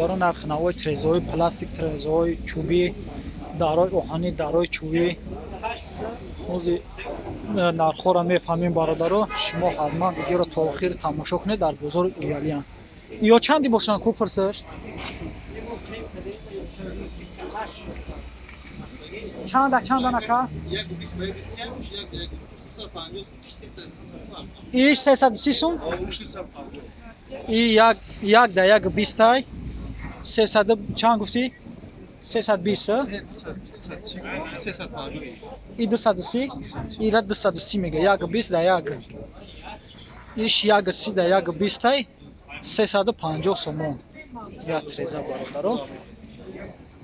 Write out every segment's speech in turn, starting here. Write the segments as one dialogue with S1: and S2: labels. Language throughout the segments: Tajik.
S1: Бародаро, нархи навои трезои пластик, трезои чӯбӣ, дарои оҳанӣ, дарои чӯбӣ. Ҳозир нархҳоро мефаҳмем, бародаро. Шумо ҳатман видеоро то охир тамошо кунед, дар бозори Уялиян. Ё чанди бошанд ку пурсиш? Чанда чанда нака? Иш 330 сум? И як да як бистай. 300 чанд гуфтӣ? 320? И 230? Ира 230 мега. Як бист да як. Иш як си да як бистай. 350 сомон. Я треза, бародаро.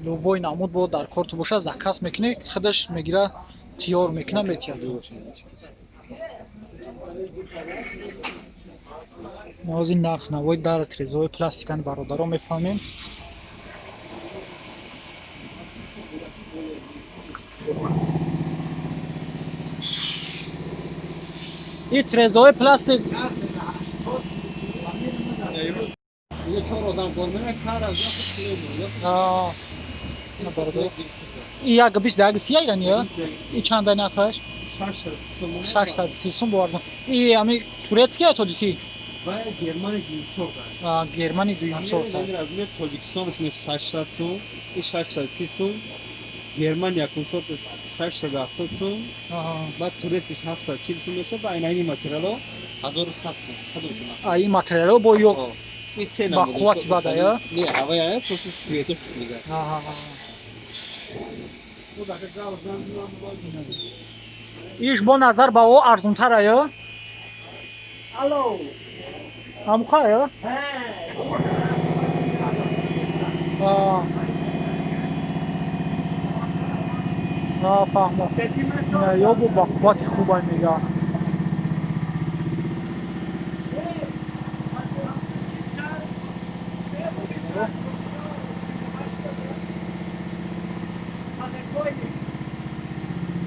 S1: Любой намуд бо дар корту боша, заказ мекунӣ, худаш мегира, тиёр мекуна, метиҳад. Ҳозир нарх навои дар трезои пластикан, бародаро, мефаҳмем. И трезои пластик и як бист як си айрани, и чанда нархаш? 630 сум бовардам. И ами турецкий ё тоҷикӣ?
S2: Германи дуюмсорт.
S1: Германи дуюмсорт.
S2: Размер Тоҷикистонш 600 сум, и 630 сум. Германия якумсорт 670 сум. Баъд турецкиш 740 сум мешавад, ба айнаи материало 1100 сум.
S1: А ин материало бо ё ба қуввати бада ё?
S2: Не, ҳавая просто светош мега.
S1: Иш бо назар ба о арзонтара ё?
S3: Алло.
S1: Амха ё? Фаҳмо. Ё бо ба қуввати хубай мега.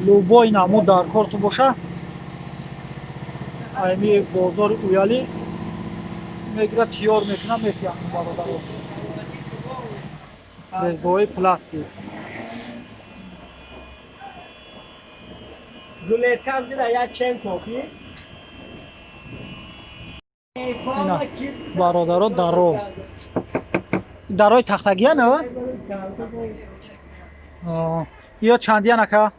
S1: Любой намуд дар корту боша, айми бозори Уялӣ мегира, тиёр мекуна, метиҳам, бародаро. Резои пластик. Ина, бародаро, даро. Дарои тахтагия на? Ё чандиян ака?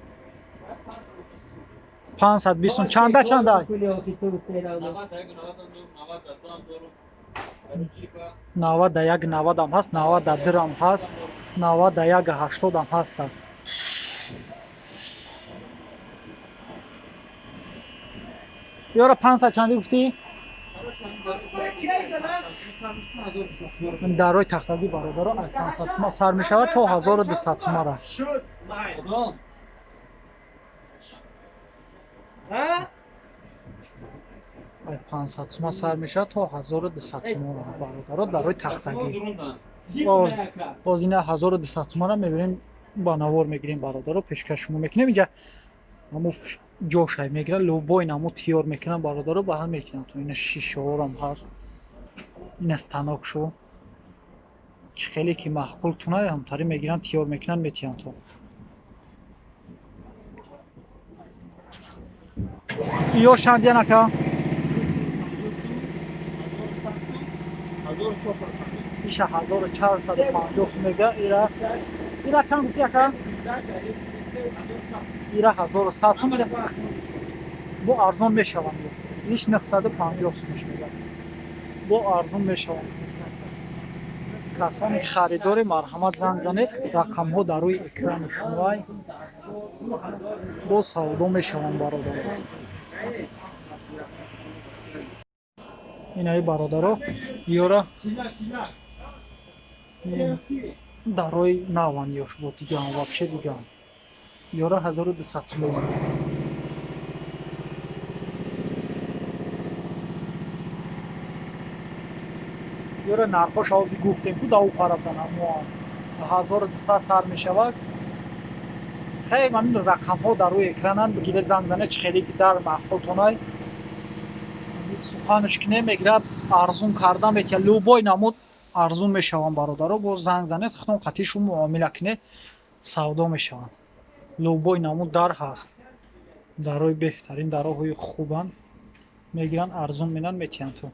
S1: 520 сум. Чанда чанда? 91 90 ҳам ҳаст, 92 ҳам ҳаст, 91 80 ҳам ҳастанд. Ёра 500 чанди гуфтӣ? Дарои тахтагӣ, бародаро, аз 500 сума сар мешавад то 1200 сумара. Ай 500 сума сар мешавад то 1200 сумара, бародаро, дарои тахтагӣ. Боз ина 1200 сумара мебинем, ба навор мегирем, бародаро, пешкаш шумо мекунем. Инҷа ҳамо ҷошай мегирад, любой намо тиёр мекунанд, бародаро, ба ҳам метиҳанд. То ина шишаҳорам ҳаст, ина станок шу чӣ хеле ки маъқул туна, ҳамтари мегиранд, тиёр мекунанд, метиҳанд. То ё шандиян ака? Иша 1450 сум мега. Ира чанд гуфти ака? Ира 1100 сум. Бо арзон мешаванд. Иш 950 сумш мега. Бо арзон мешаванд. Касоне ки харидори, марҳамат, занг занед, рақамҳо дар рӯи экрани шумоай. Боз савдо мешаванд, бародаро. Инаи, бародаро, ёра дарои наванд ёш бо диган, вообще диган. Ёра 1200 сум. Ёра нархош ҳозир гуфтем ку даву парабдан ҳамоам 1200 сар мешавад. Хеле ҳамин рақамҳо дар рӯи экрананд, бигире, занг занед, чӣ хеле ки дар маъқултонай суханаш ки намегирад, арзун карда метиҳад. Любой намуд Арзун мешаванд, бародаро. Боз занг занед, худтон қатишу муомила кунед, савдо мешаванд. Любой намуд дар ҳаст, дарои беҳтарин, дароҳои хубанд, мегиранд, арзун менанд, метиҳанд. Ту